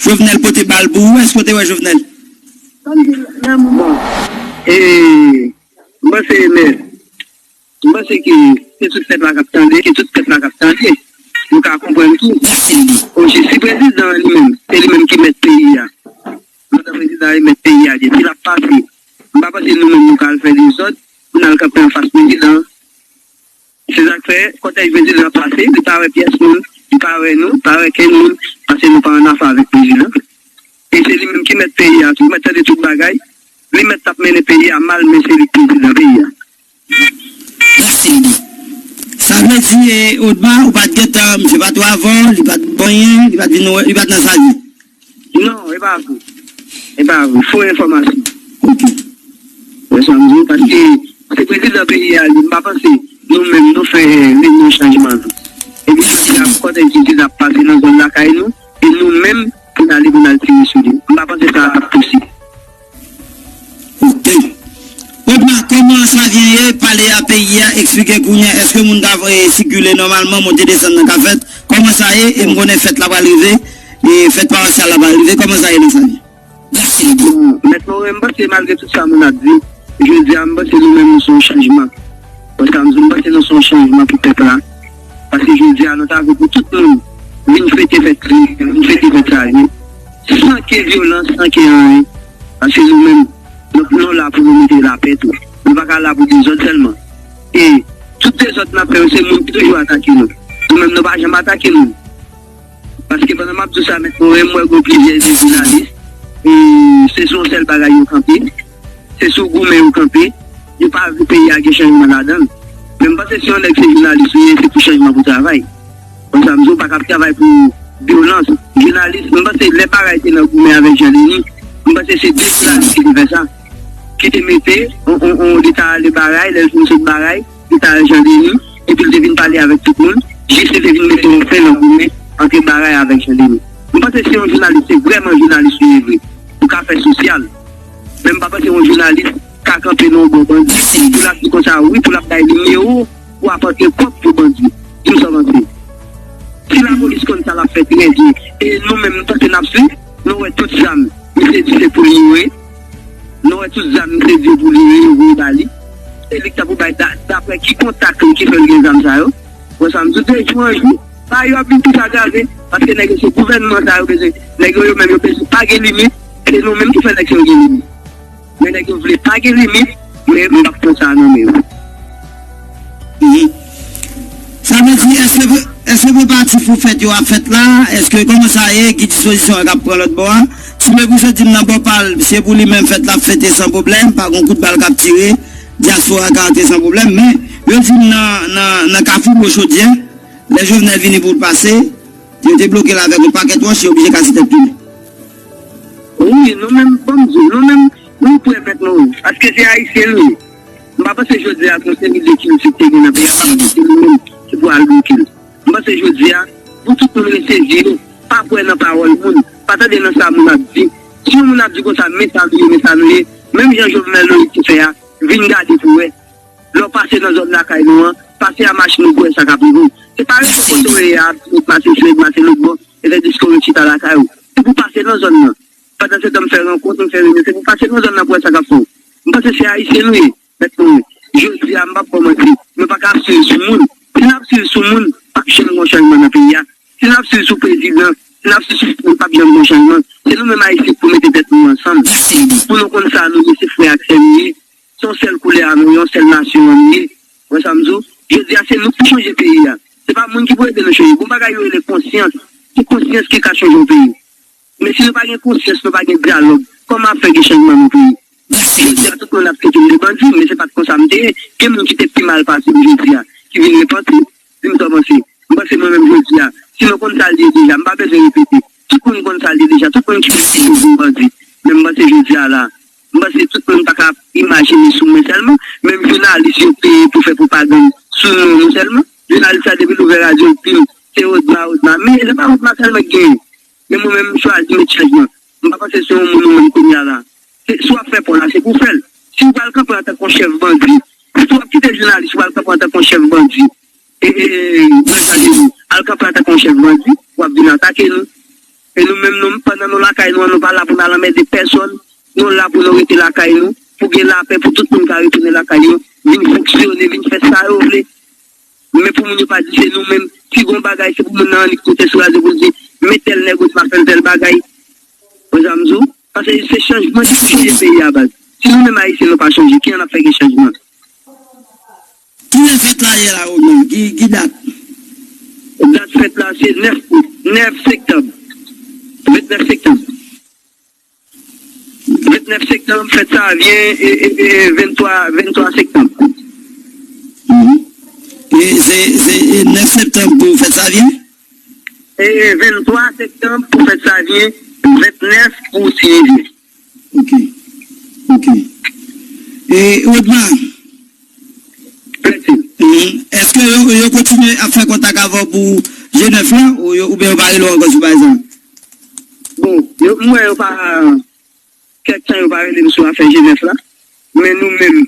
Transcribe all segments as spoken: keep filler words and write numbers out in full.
Jovenel pote bal pou ou, èske w te wè Jovenel? Bon, e, m panse, men, m panse ke se tout pèp la k ap tande, ke tout pèp la k ap tande, nou ka konprann tou. Osi, si prezidan an li menm, se li menm ki mèt peyi a, pandan prezidan an li mèt peyi a, depi l ap pase, m pa panse nou menm nou ka al fè dezòd pou n al kanpe anfas prezidan an. Se sa k fè, kòtèj prezidan an pase, li pa wè pyès moun, li pa wè nou, pa wè kenn moun, paske nou pa annafè avèk prezidan. E se li menm ki mèt peyi a tou, mèt tande tout bagay. Li mèt t ap mennen peyi a mal, men se li k prezidan peyi a. Mèsi, Lidi. Sa vle di, e, Odma, ou pa t gentan, misye pa t wè avè w, li pa t bon anyen, li pa t vin wè, li pa t nan sa l ye. Non, e pa vre. E pa vre. Fo enfòmasyon. Ok. Wè sa m di w, paske se prezidan peyi a li, m pa panse nou menm nou fè renyon chanjman nou. Epi jodi a, kòtèj ki ap pase nan zòn lakay nou, e nou menm pou n ale pou n al tire sou li. M pa panse sa ap posib. Ok. Odma, kòman Savyen ye? Pale a peyi a, eksplike kounye a, èske moun ka, e, sikile nòmalman, monte desann nan ka fèt? Kòman sa ye? E m konnen fèt la pral rive, e fèt pawasyal la pral rive, kòman sa ye nan Savyen? Mèt Moren, m panse malgre tout sa moun ap di, jodi a m panse nou menm nou se yon chanjman. Wè sa m di w, m panse nou se yon chanjman pou pèp la. Paske jodi a nou ta vle pou tout moun vin fete fèt li, vin fete fèt sa li, san ke vyolans, san ke anyen. Paske nou menm, nou, nou la pou nou mete lapè tou. Nou pa ka la pou dezòd sèlman. E tout dezòd n ap fè yo, se moun ki toujou atake nou. Nou menm, nou pa janm atake moun. Paske pandan m ap di w sa, Mèt Moren, m wè gen plizyè de jounalis, e se sou yon sèl bagay yo kanpe, se sou goumen yo kanpe, yo pa vle peyi a gen chanjman ladan l. Men m panse si yon nèg se jounalis ou ye, se pou chanjman pou travay. Konsa, m di w pa ka ap travay pou vyolans. Jounalis, m panse lè Baray te nan goumen avèk Jan Deni, m panse se de jounalis ki te fè sa, ki te mete, on, on, on, li ta ale Baray, lè l fin sot Baray, li ta al Jan Deni, epi l te vin pale avèk tout moun, jis li te vin mete yon fen nan goumen ant Baray avèk Jan Deni. M panse si yon jounalis, se vrèman jounalis ou ye vre, ou ka fè sosyal. Men m pa panse yon jounalis ka kanpe nan yon bò bandi, pou l ap di konsa, wi, pou l ap bay nimewo, pou apòte kòb pou bandi. Di m sa w panse. Si lapolis konn sa l ap fè trè byen, e nou menm, m panse n ap swiv, nou wè tout zam, misye di se pou li yo ye. Nou wè tout zam misye di pou li yo voye ba li. E li k ta pou bay da-, daprè ki kontak li ki fè l gen zam sa yo. Wè sa m di w, de jou an jou, bagay yo ap vin plis agrave, paske nèg yo se gouvènman sa yo bezwen. Nèg yo, yo menm yo bezwen pa gen limit, se nou menm ki fè nèg sa yo gen limit. Men nèg yo vle pa gen limit, men m p ap pran sa nan men yo. Mhm. Sa vle di, èske, èske preparatif pou fèt yo ap fèt la? Èske kòman sa ye? Ki dispozisyon k ap pran lòt bò a? Ti Mepri sot di m nan bò pa l, se pou li menm fèt la ap fete san pwoblèm, pa gon kout bal k ap tire, dyaspora ka antre san pwoblèm, men yo di m nan, nan, nan Kafou Gwo Chodyè, lè Jovenel vini pou l pase, yo te bloke l avèk yon pakèt wòch, yo oblije kase tèt tounen. Wi, nou menm, ban m di w, nou menm, nou prè, Mèt Moren, paske se Ayisyen nou ye. M pa panse jodi a, gon seri de kilti ki te gen nan peyi a, m pa panse se nou menm ki pou al bloke l. M panse jodi a, pou tout moun resezi yo, pa kwè nan pawòl moun, pa tande nan sa moun ap di. Si yon moun ap di konsa, men sa nou ye, men sa nou ye, menm jan Jovenel Moïse te fè a, vin gade pou wè. Lè w pase nan zòn lakay nou an, pase a machin ou pou wè sa k ap rive w. Se pa rete kote w ye a, ap di nèg pase isit, nèg pase lòt bò, epi diske w ret chita lakay ou. Se pou w pase nan zòn nan. Pandan se tan m fè rankont, m fè reyinyon, se pou w pase nan zòn nan pou w wè sa k ap fè w. M panse se Ayisyen nou ye, Mèt Moren. Jodi a, m p ap ba w manti, nou pa ka ap swiv sou moun. Si n ap swiv sou moun, p ap janm gen yon chanjman nan peyi a. Si n ap swiv sou prezidan, si n ap swiv sou moun, p ap janm gen yon chanjman. Se nou menm Ayisyen ki pou mete tèt nou ansanm. Pou nou konn sa nou ye, se frè ak sè nou ye. Se yon sèl koulè a nou, yon sèl nasyon an nou ye. Wè sa m di w? Jodi a, se nou ki pou chanje peyi a. Se pa moun ki pou ede nou chanje. Gon bagay yo rele konsyans. Se konsyans ki ka chanje yon peyi. Men si nou pa gen konsyans, nou pa gen dyalòg, kòman ap fè gen chanjman nan peyi? Jodi a, tout moun ap trete m de bandi, men se pa t konsa m te ye. Gen moun ki te pi mal pase m jodi a, ki vin repanti. Di m sa w panse. M panse mwen menm jodi a, si nou konn sa l ye deja, m pa bezwen repete. Tout moun konn sa l ye deja, tout moun ki te di yo vin bandi. Men m panse jodi a la, m panse tout moun pa ka ap imajine sou mwen sèlman. Menm jounalis yo peye pou fè pwopagann sou non nou sèlman. Jounalis la depi l ouvè radyo l di m se Odma, Odma. Men se pa Odma sèlman ki genyen. Men mwen menm m chwazi met chanjman. M pa panse se yon moun ou menm kounye a la. Se, si w ap fè pa w la, se pou w fè l. Si w pral kanpe antanke yon chèf bandi, si w ap kite jounalis, w al kanpe antanke yon chèf bandi, e, e, e, nan jan de nou, al kanpe antanke yon chèf bandi, w ap vin atake nou. E nou menm, nou, pandan nou lakay nou an, nou pa la pou n al anmède pèsòn. Nou la pou nou rete lakay nou, pou gen lapè, pou tout moun ka retounen lakay yo, vin fonksyone, vin fè sa yo vle. Men pou moun yo pa di se nou menm, si gon bagay, se pou moun nan annik kote sou radyo pou l di, men tèl nèg Odma fè l tèl bagay. Wè sa m di w? Paske se chanjman ki pou chanje peyi a, baz. Si nou menm Ayisyen nou pa chanje, kijan n ap fè gen chanjman? Kilè fèt la ye la, Odma? Ki, ki dat? Dat fèt la se nèf out, nèf septanm. Vennèf septanm. Vennèf septanm, fèt Savyen, e, e, e, venntwa, venntwa septanm. Mhm. E se, se, e nèf septanm pou fèt Savyen? E venntwa septanm pou fèt Savyen, vennèf pou Ti Rivyè. Ok. Ok. E Odma, Plenty. Mhm. Èske yo, yo kontinye ap fè kontak avè w pou G nèf la, ou yo, oubyen yo pa rele w ankò sou bagay sa? Bon, yo, m wè yo pa, kèk tan yo pa rele m sou afè G nèf la. Men nou menm,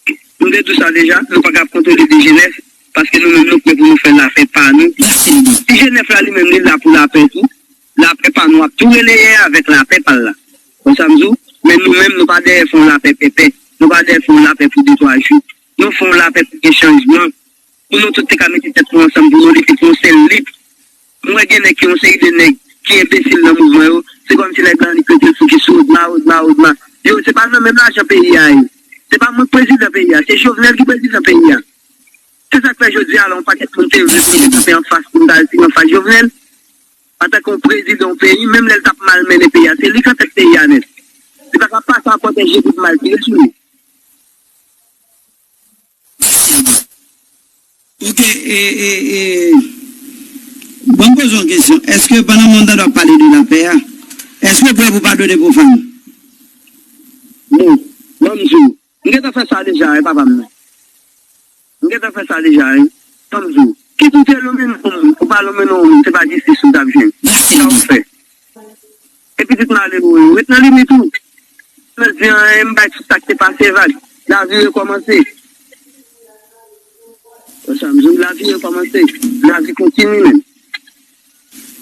m te di w sa deja, nou pa ka kontwole de G nèf, paske nou menm nou prè pou nou fè lapè pa nou. Mèsi, Odma. Si G nèf la li menm li la pou lapè tou, lapè pa nou ap tou releye avèk lapè pa l la. Wè sa m di w? Men nou menm, nou pa dèyè fè yon lapè pèpè. Nou pa dèyè fè yon lapè pou de twa jou. Nou fè yon lapè pou gen chanjman. Pou nou tout te ka mete tèt nou ansanm, pou nou lite pou yon sèl lit. M wè gen nèg ki, yon seri de nèg ki enbesil nan mouvman yo. Se kòmsi nèg la annik rete l fokis sou Odma, Odma, Odma. Yo, se pa nan menm lajan peyi a ye. Se pa mwen k prezidan peyi a, se Jovenel ki prezidan peyi a. Se sa k fè jodi a la, yon pakèt moun te vle pou nou te kanpe anfas, pou nou ta retire anfas Jovenel. Antanke yon prezidan yon peyi, menm lè l t ap malmennen peyi a, se li k antèt peyi a nèt. Li pa ka pase a pòtèje tout mal ki gen sou li. Ok, e, e, e, ban m poze w yon kesyon. Èske pandan moun tande w ap pale de lapè a, èske w prè pou padone Pwofàn? Bon, ban m di w, m gentan fè sa deja, wi, papa m nan. M gentan fè sa deja, wi. Ban m di w, kit ou te lonmen yon moun, ou pa lonmen yon moun, se pa jistis ou t ap jwenn. Sa w fè? E pitit malere w yo, ret nan limit ou. Jodi a, m bay tout sa k te pase vag. Lavi rekòmanse. Wè sa m di w, lavi rekòmanse. Lavi kontinye menm.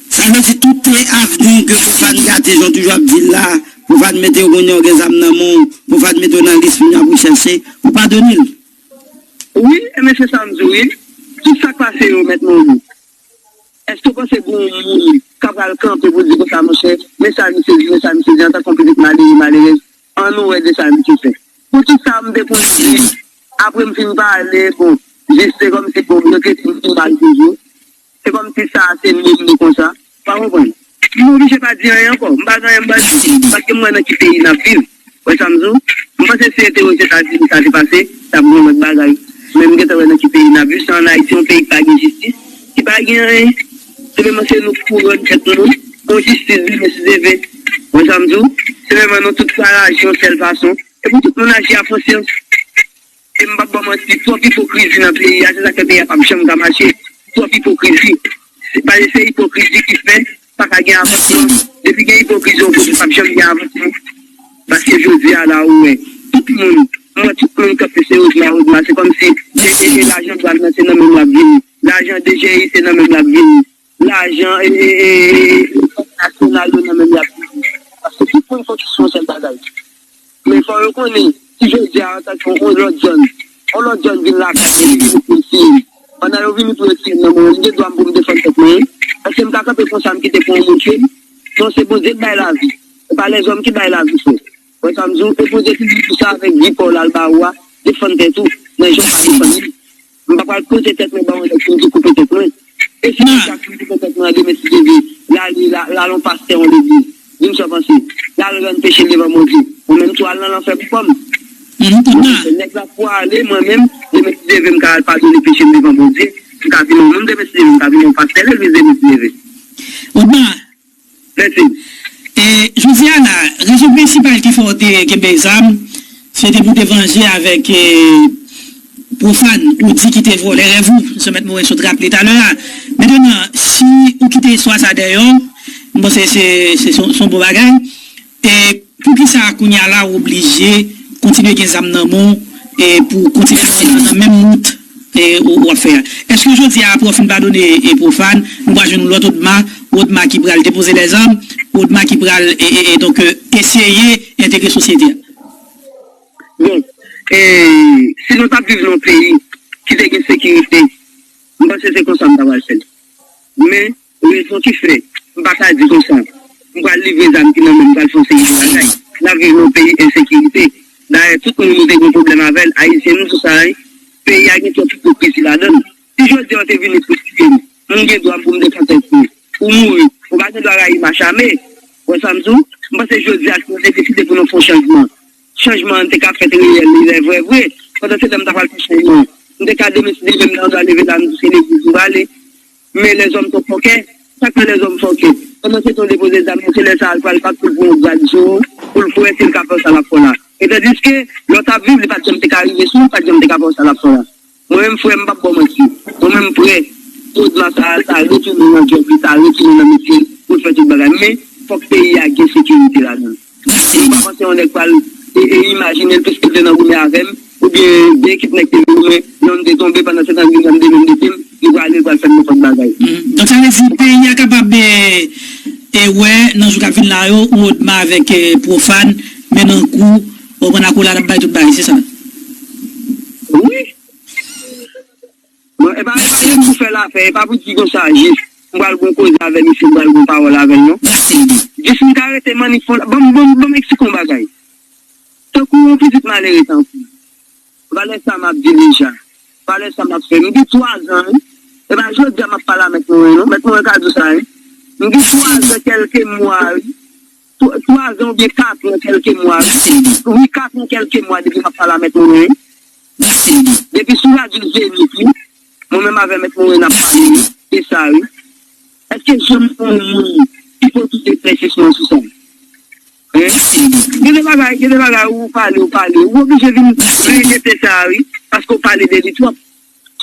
Sa vle di tout te avni ke Pwofàn gate, jan w toujou ap di l la, Pwofàn mete w kounye a w gen zam nan men w, Pwofàn mete w nan lis moun y ap rechèche, ou padone l? Wi, e men se sa m di w, wi. Tout sa k pase yo mèt mouri. Èske w panse gen yon moun k ap pral kanpe pou di konsa, monchè, men sa misye di, men sa misye di, antanke yon pitit malere, malerèz, ann nou wè de sa misye fè. Pou tout sa m te konn di, apre m fin pale, bon, jis se kòmsi, bon, yo trete m pi mal toujou. Se kòmsi sa se menm li konsa. Pa konprann. M oblije pa di anyen ankò. M pa gen anyen m pral di. Paske m wè nan ki peyi n ap viv. Wè sa m di w? M panse si se te Ozetazini sa te pase, t ap gen yon lòt bagay. Men m gentan wè nan ki peyi n ap viv. Se ann Ayiti, yon peyi ki pa gen jistis, ki pa gen anyen. Sèlman se nou k pou rann tèt nou yon jistis demen si Dye vle. Wè sa m di w? Sèlman nou tout ka raji yon sèl fason. E pou tout moun aji a konsyans. E m p ap ba w manti, twòp ipokrizi nan peyi a, se sa k fè peyi a p ap janm ka mache. Twòp ipokrizi. Se pa, se ipokrizi ki fè pa ka gen avansman. Depi gen ipokrizi yon kote, p ap janm gen avansman. Paske jodi a la, ou wè, tout moun, m wè tout moun k ap pese Odma, Odma, se kòmsi e, e, e lajan dwàn nan se nan men l ap vini. Lajan D G I se nan men l ap vini. Lajan e, e, e, e, nasyonal yo nan men l ap vini. Paske tout moun fokis sou yon sèl bagay. Men fò yo konnen, si jodi a, antanke yon lòt jèn, yon lòt jèn vin lakay mwen, vin pou l tiye m. Pandan yo vini pou yo tiye m nan, mwen, m gen dwa m pou m defann tèt mwen, wi. Èske m ka kanpe konsa, m kite pou yon moun tiye m? Non, se Bondye k bay lavi. Se pa lèzòm ki bay lavi, frè. Wè sa m di w, e Bondye ki di tou sa avèk vi pa w l al ba ou a, defann tèt ou, nan jan w ka defann li. M pa pral poze tèt mwen ba yon nèg pou m di koupe tèt mwen. E si m chak moun koupe tèt mwen an demen si Dye vle, l ale, l al yon pastè yon legliz, di m sa w panse, l al rann peche l devan Bondye. Mwen menm tou al nan lanfè pou kò m. Mwen menm tou al. Nèg la pou ale, mwen menm, demen si Dye vle, m ka al padone peche m devan Bondye. M ka vin yon moun demen si Dye vle, m ka vin yon pastè legliz demen si Dye vle. Odma, Mèsi. E, jodi a la, rezon prensipal ki fè w te kenbe zam, se te pou te vanje avèk, e, Pwofàn, ou di ki te vòlè rèv ou, jan Mèt Moren sot raple talè a. Mentnan, si ou kite istwa sa dèyè w, m panse se, se, se yon, se yon bon bagay. E poukisa kounye a la ou oblije kontinye gen zam nan men w, e pou kontinye nan, nan menm wout e, ou, ou ap fè a. Èske jodi a, apre w fin padone, e, Pwofàn, nou pral jwenn yon lòt Odma, Odma ki pral depoze lèzam, Odma ki pral, e, e, e, donk, e, eseye entegre sosyete a? Bon, e, si nou t ap viv nan yon peyi ki te gen sekirite, m panse se konsa m ta pral fè l. Men, rezon ki fè m pa ka di konsa, m pral livre zam ki nan men m, m pral fè yon seri de bagay. N ap viv nan yon peyi ensekirite. Dayè, tout moun nou te gen pwoblèm avè l, Ayisyen nou, tout sa, wi. Peyi a gen twòp ipokrizi ladan l. Si jodi a w te vini pou tiye m, m gen dwa pou m defann tèt mwen. Ou mouri, ou pa gen dwa rayi m achame. Ou wè sa m di w? M panse jodi a, si nou te deside pou nou fè yon chanjman, chanjman an te ka fèt reyèl, reyèl, vre, vre. Pandan se tan, m ta pral fè chanjman an. M te ka demen si Dye vle, m ta dwa leve la, m di se legliz m prale. Men lèzòm twò fòkè. Sa k fè lèzòm fòkè? Pandan se tan, w depoze zam nan, se lè sa a l pral bat pou l pran yon grad sou ou, pou l fè wè si l ka fè sa l ap fè la. E tandiske, lè w t ap viv, li pa t janm te ka rive sou ou, li pa t janm te ka fè w sa l ap fè la. Mwen menm, frè m, m p ap ba w manti. Mwen menm, m prè pou Odma sa, sa retounen nan djòb li, sa retounen nan metye l, pou l fè tout bagay. Men, fòk peyi a gen sekirite ladan l. Nou pa panse yon nèg pral e, e imajine l piske l te nan goumen avè m, oubyen gen ekip nèg te goumen, lè m te tonbe, pandan se tan, li menm demen m mete m, li prale, li pral fè m nenpòt bagay. Donk, sa vle di, peyi a kapab, e, e wè, nan jou k ap vin la yo, ou Odma avèk, e, Pwofàn, men nan kou, ou konprann, akolad ap bay tout bagay, se sa? Wi. Bon, e pa, e pa menm pou fè lapè, e pa pou di konsa, jis, m pral gon koze avè misye, m pral gon pawòl avè l, non. Jis m ka rete mannik fon, ban m, ban m, ban m eksplike yon bagay. Tankou yon pitit malere tankou m. Valè sa m ap di deja. Valè sa m ap fè. M gen twa zan, wi. E pa jodi a m ap pale a Mèt Moren, non. Mèt Moren ka di w sa, wi. M gen twa zan kèlke mwa, wi. Twa, twa zan oubyen kat an kèlke mwa, wi. Wi, kat an kèlke mwa depi m ap pale a Mèt Moren, wi. Depi sou radyo Zenith, wi. Mwen menm avè Mèt Moren n ap pale, wi. Se sa, wi. Èske janm yon moun ki pote eklersisman sou sa? Hein? Gen de bagay, gen de bagay ou pale, ou pale, ou oblije vin rejete sa a, wi, paske w pale de li twòp.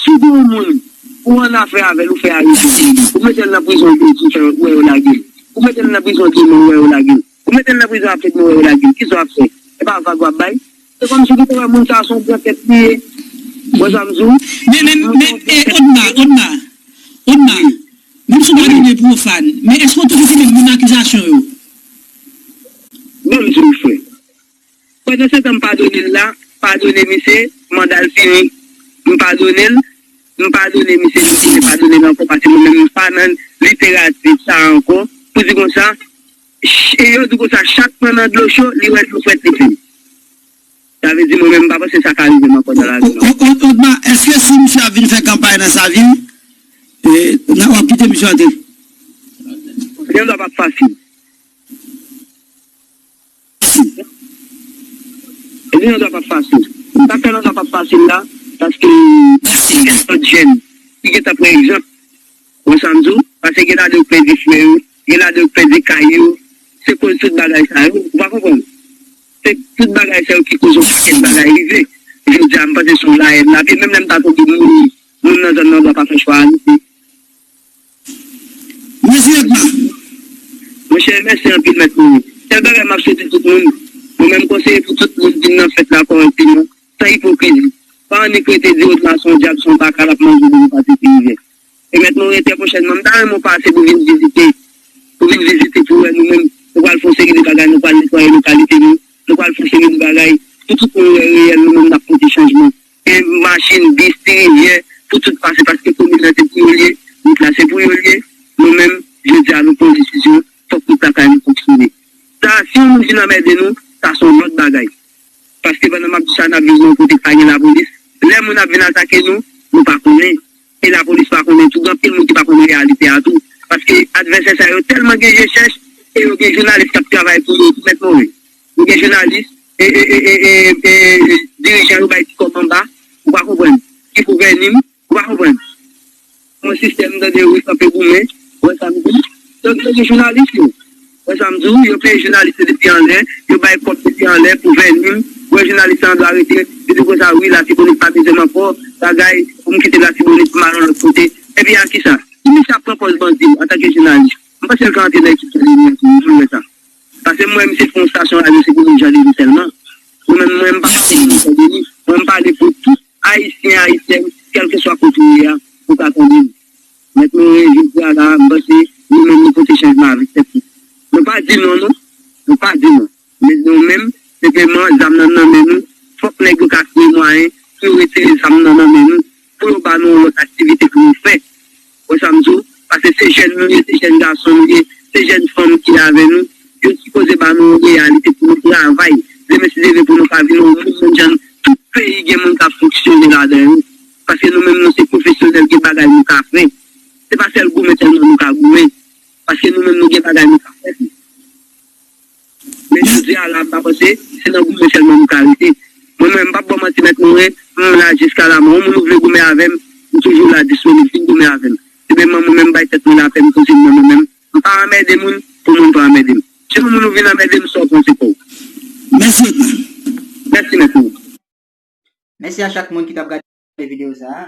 Si w gen yon moun, ou annafè avè l, ou fè arete l, ou mete l nan prizon, ou di w fè, wè yo lage l. Ou mete l nan prizon demen, ou wè yo lage l. Ou mete l nan prizon apre demen, ou wè yo lage l. Kisa w ap fè? E pa vag w ap bay? Se kòmsi ou gentan wè moun sa a se yon gran tèt li ye. Ou wè sa m di w? Men, men, men, e, Odma, Odma, Odma, menm si w padone Pwofàn, men èske w toujou gen menm akizasyon yo? Ban m di w, frè. Pandan se tan m padone l la, padone misye, manda l fini. M padone l, m padone misye, misye te padone m ankò, paske mwen menm m pa nan literati sa a ankò. Pou di konsa, ch-, e yo di konsa, chat pran nan dlo cho, li wè dlo frèt li fè. Sa vle di mwen menm m pa panse sa ka rive m ankò nan lavi m. O, o, o, Odma, èske si misye ap vin fè kanpay nan Savin, e, nan, w ap kite misye antre? Jan dwa p ap fasil. Jan dwa p ap fasil. Sa fè jan dwa p ap fasil la, paske gen lòt jèn ki gentan pran egzanp. Ou wè sa m di w? Paske gen ladan yo k pèdi frè yo, gen ladan yo k pèdi kay yo. Se koz tout bagay sa yo. Ou pa konprann? Se tout bagay sa yo ki koz yon pakèt bagay rive. Jodi a, m panse se yon layèn l ap ye. Menm lè m ta tonbe mouri, moun nan zòn nan dwa pa fè chwa a, non. Mèsi, Odma. Monchè, mèsi anpil, Mèt Mouri. Sèl bagay m ap swete tout moun, mwen menm konseye pou tout moun vin nan fèt la kòrèkteman, san ipokrizi. Pa annik rete di Odma se yon dyab, se yon baka, l ap manje w depi maten pi ivè. E Mèt Mouri, trè pwochènman, m ta renmen w pase pou vin vizite, pou vin vizite, pou wè nou menm, nou pral fè yon seri de bagay, nou pral netwaye lokalite nou, nou pral fè yon seri de bagay, pou tout moun wè reyèl nou menm n ap pote chanjman. Gen machin, bis, ti rivyè, pou tout pase, paske komin nan se pou yo l ye, wout la se pou yo l ye. Nou menm, jodi a, nou pran yon desizyon, fòk wout lakay nou fonksyone. Sa, si yon moun vin anmède nou, sa se yon lòt bagay. Paske pandan m ap di sa, n ap viv nan yon kote k pa gen lapolis. Lè moun ap vin atake nou, nou pa konnen. E lapolis pa konnen tou, gen anpil moun ki pa konn reyalite a tou. Paske advèsè sa yo tèlman gen je chèch, e yo gen jounalis k ap travay pou yo tou, Mèt Mouri. Yo gen jounalis, e, e, e, e, e, e, dirijan yo bay ti kòb anba, ou pa konprann, ki gouvène m, ou pa konprann. Yon sistèm, tande, wi, kanpe goumen, ou wè sa m di? Donk, yo gen jounalis yo. Ou wè sa m di w? Yo peye jounalis yo depi anlè, yo bay kòb depi anlè pou vèni m. Ou wè jounalis lan dwe arete, yo di konsa, wi, Latibonit pa bezwen m ankò, bagay, pou m kite Latibonit pou m al yon lòt kote. Epi a kisa? Pou misye ap pran pòz bandi antanke jounalis? M panse l ka antre nan ekip Jean Denis an tou, wi, pou l wè sa. Paske m wè misye fè yon stasyon radyo, se pou moun Jean Denis sèlman. Mwen menm, mwen, m pa pale pou moun Jean Denis. Mwen, m pale pou tout Ayisyen, Ayisyèn, kèlkeswa Nou pa di non. Men nou menm, senpleman, zam nan nan men nou. Fòk nèg yo ka fouye mwayen pou yo retire zam nan nan men nou, pou yo ba nou yon lòt aktivite pou nou fè. Ou wè sa m di w? Paske se jèn nou ye, se jèn gason nou ye, se jèn fanm ki avè nou. Yo sipoze ba nou yon reyalite pou nou travay. Demen si Dye vle pou nou ka vin yon moun, moun jan tout peyi gen moun k ap fonksyone ladan yo. Paske nou menm nou se pwofesyonèl, gen bagay nou ka fè. Se pa sèl goumen sèlman nou ka goumen. Paske nou menm nou gen bagay nou ka fè tou. Men jodi a la, m pa panse se nan goumen sèlman nou ka rete. Mwen menm, m p ap ba w manti, Mèt Moren, m la jiska lamò. Yon moun ou vle goumen avè m, m toujou la disponib, vin goumen avè m. Senpleman mwen menm, m bay tèt mwen lapè, m poze m nan mwen menm. M pa anmède moun pou moun pa anmède m. Si yon moun ou vin anmède m, sa w pran se pa w. Mèsi, Mèt Moren. Mèsi, Mèt Moren. Mèsi a chak moun ki t ap gade videyo sa a.